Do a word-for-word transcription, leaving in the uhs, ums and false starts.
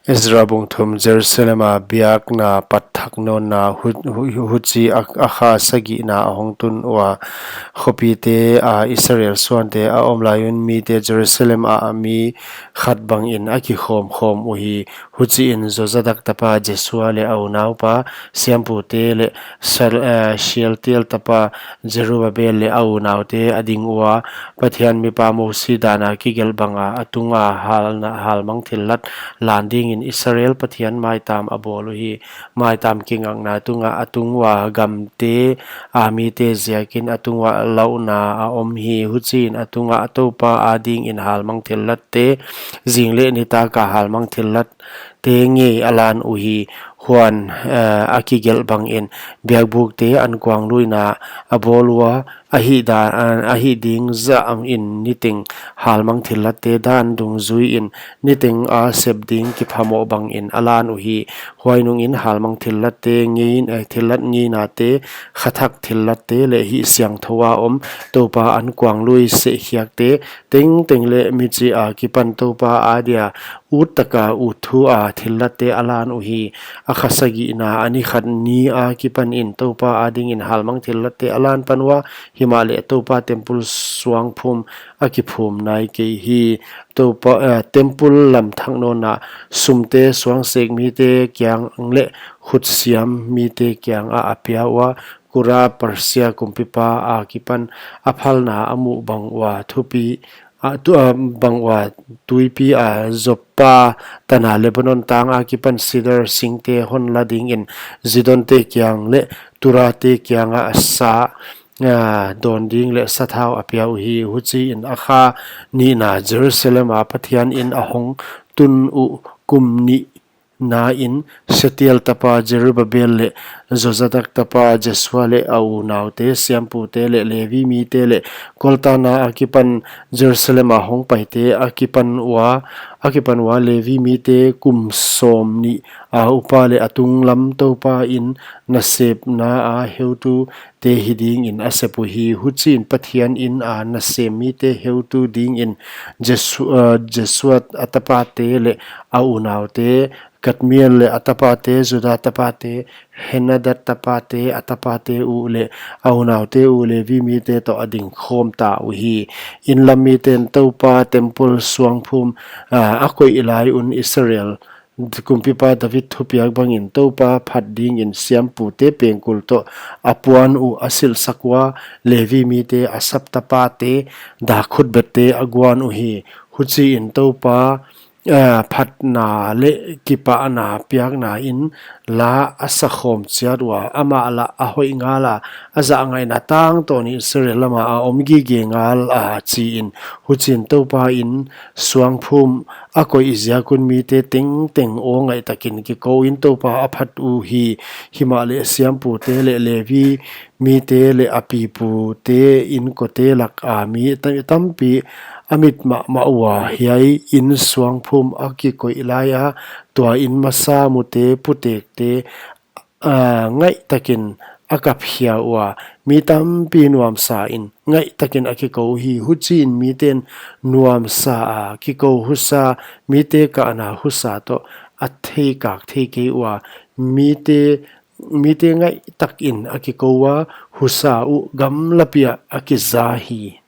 Ezra bung thum. Jerusalem a biakna pat thak nawnna. Hu-, hu-, huchi a, a kha sagihna a hong tun ua, khopite a Israel suante a om lai un mite Jerusalem a mi khat bangin a kikhawm khawm uhi. Huchiin Jozadak tapa Jesua leh a unaupa, siampute leh Sal-, eh, Shealtiel tapa Zerubbabel leh a unaute a ding ua, Pathian mipa Mosi dana kigelh banga a tunga halna, halmang thillat lan dingin Israel Pathian maitam a bawl uhi. Maitam kingakna tunga a tung ua gamte a mite ziakin a tung ua lauhna a om hi. Huchiin a tunga a Toupa adingin halmang thillatte, zing leh nitaka halmang thillatte ngei a lan uhi. Huan, eh, a kigelh bangin biakbukte ankuangluina a bawl ua, a hih dan, a hih ding zahin niteng halmang thillatte dan dungzuiin niteng a sep ding kiphamoh bangin a lan uhi. Huai nungin halmang thillatte ngei, eh, thillat ngeinate, khathak thillatte leh hih siangthou a om Toupa ankuanglui sehkhiakte tengteng leh michi akipan Toupa adia ut taka ut thu a thillatte a lan uhi. A kha sagihna a ni khat ni akipanin Toupa adingin halmang thillatte a lan pan ua, himahleh Toupa temple suangphum a kiphum nai kei hi. Toupa, eh, temple lam thak nawnna, sumte suangsek mite kiang leh khutsiam mite kianga a pia ua, Kura Persia kumpipa akipan a phalna a muh bang ua thupi, a tu-, a bang ua tuipi a Joppa tana Lebanon tang akipan sidar singte hon la dingin Zidonte kiang leh Turate kianga a sa, a, dawn ding leh sathau a pia uhi. Huchiin a kha nihna Jerusalem a Pathian in a hong tun uh kum nih nain Shealtiel tapa Zerubbabel leh Jozadak tapa Jesua leh a unaute, siampute leh Levi mite leh koltana akipan Jerusalem a hong paite akipan ua, akipan ua Levi mite kum sawmnih a upa leh a tunglam Toupa in nasepna a heutu te hi dingin a sep uhi. Huchiin Pathian in a nasem mite heutu dingin Jesu-, uh, Jesua a tapate leh a unaute, Kadmiel leh a tapate, Juda tapate, Henadad tapate, a tapate uh leh a unaute uh Levi mite toh a ding khawm ta uhi. Inlam miten Toupa temple suangphum, uh, a koih lai un Israel kumpipa David thupiak bangin Toupa phat dingin siampute pengkul toh a puan uh a silhsak ua, Levi mite, Asap tapate, dak khutbette a guan uhi. Huchiin Toupa, eh, phatna leh kipahna piakna in la a sakhawm chiat ua, amah lah a hoih ngala, a zahngaihna tangtawnin Israel lama a om gige ngala chiin. Huchiin Toupa in suangphum a koih ziak un mite tengteng aw ngaihtakin kikouin Toupa a phat uhi. Himahleh siampute leh Levi mite leh a pipute inkote laka mi tam-, tampi a mit mahmah ua, hiai in suangphum a kikoih laia tua in masa mute putekte, a, ngaihtakin a kap khia ua, mi tampi nuamsain ngaihtakin a kikou hi. Huchiin miten nuamsa a kikou husa, mite kahna husa toh a theikak theikei ua, mite, mite ngaihtakin a kikou ua, husa uh gamlapia a kiza hi.